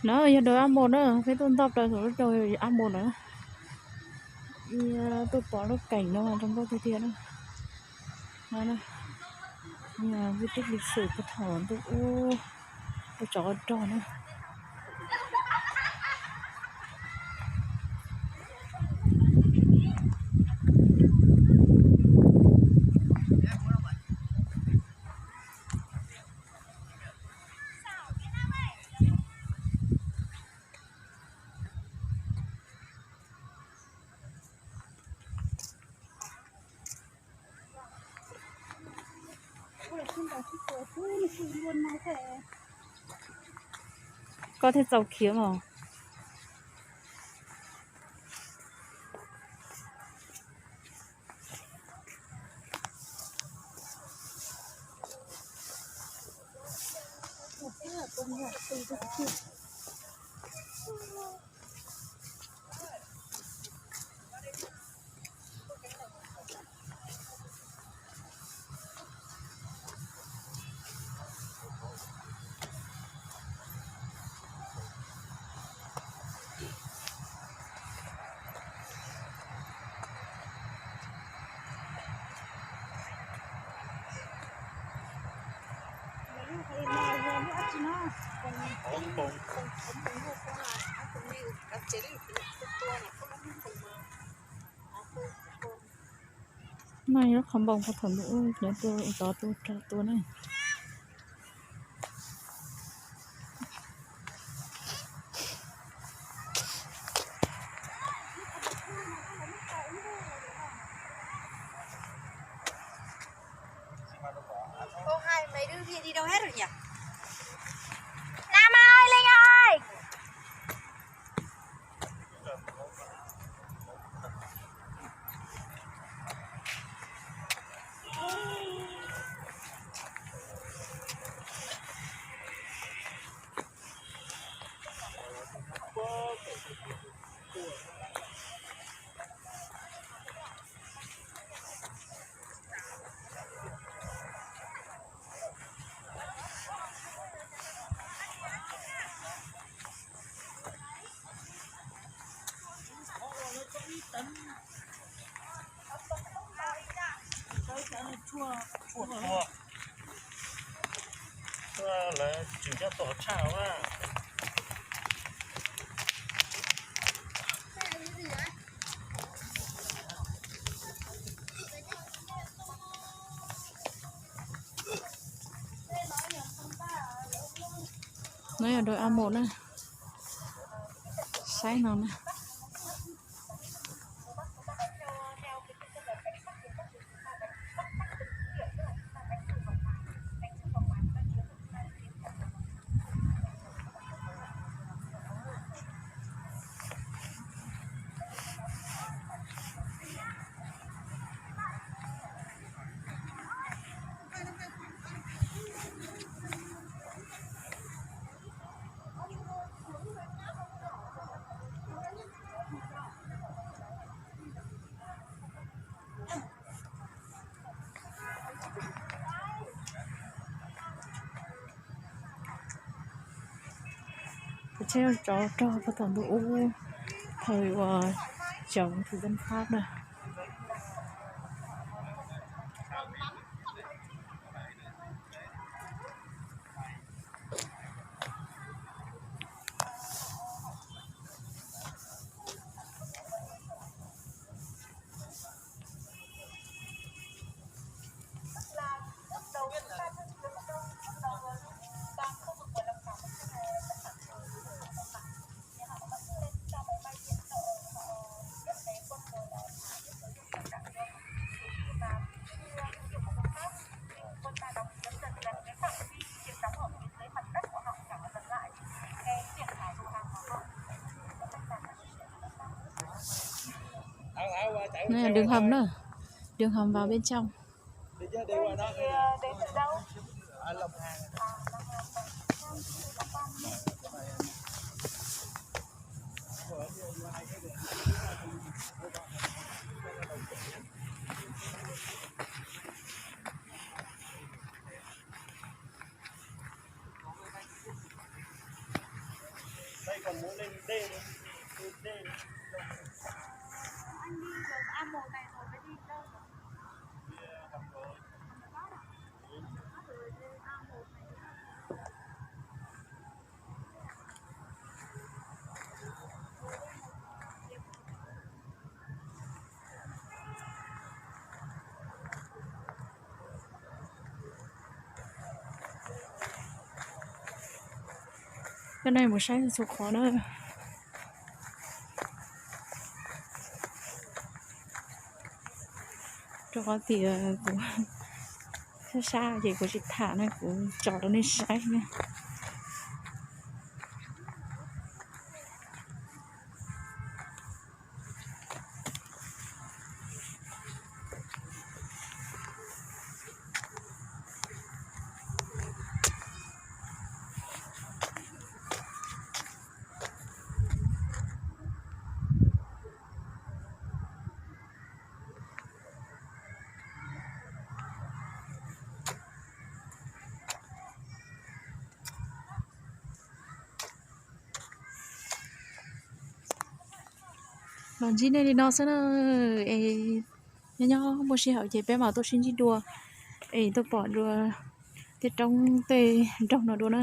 No yog dawm ab npau na, peb tuaj ntoj plaws saum lub rau ab npau na. Tuaj pom lub keem no zoo nkauj tiag tiag na. No, yog di tích lịch sử puag thaum ntuj ub, ua tsov rog na. Koj thiaj txaus khiav mas. No yog lub qhov npoo puag thaum ntuj ub, cov tuaj tod tuaj rog tuaj na. Cô hai mấy đứa kia đi đâu hết rồi nhỉ? Nam ơi, Linh ơi! Tshuaj tshuaj, lawv tseem coj tuaj tshaj na. No yog dawm ab npau na, saib no na. Peb tsheb tsov rog puag thaum ntuj ub, thời uas chống thực dân Pháp na. Đường hầm nữa. Đường hầm vào bên trong. Cov no mus saib txhua qhov na. Rau qhov tias kuv sab sab ces kuv tsis tham na, kuv tso rau nej saib na. Los ntsib nej li no xwb na, es nyob nyob muaj sij hawm ces peb mam tuaj sib ntsib dua, es tuaj pom dua tej roob tej nroog no dua na.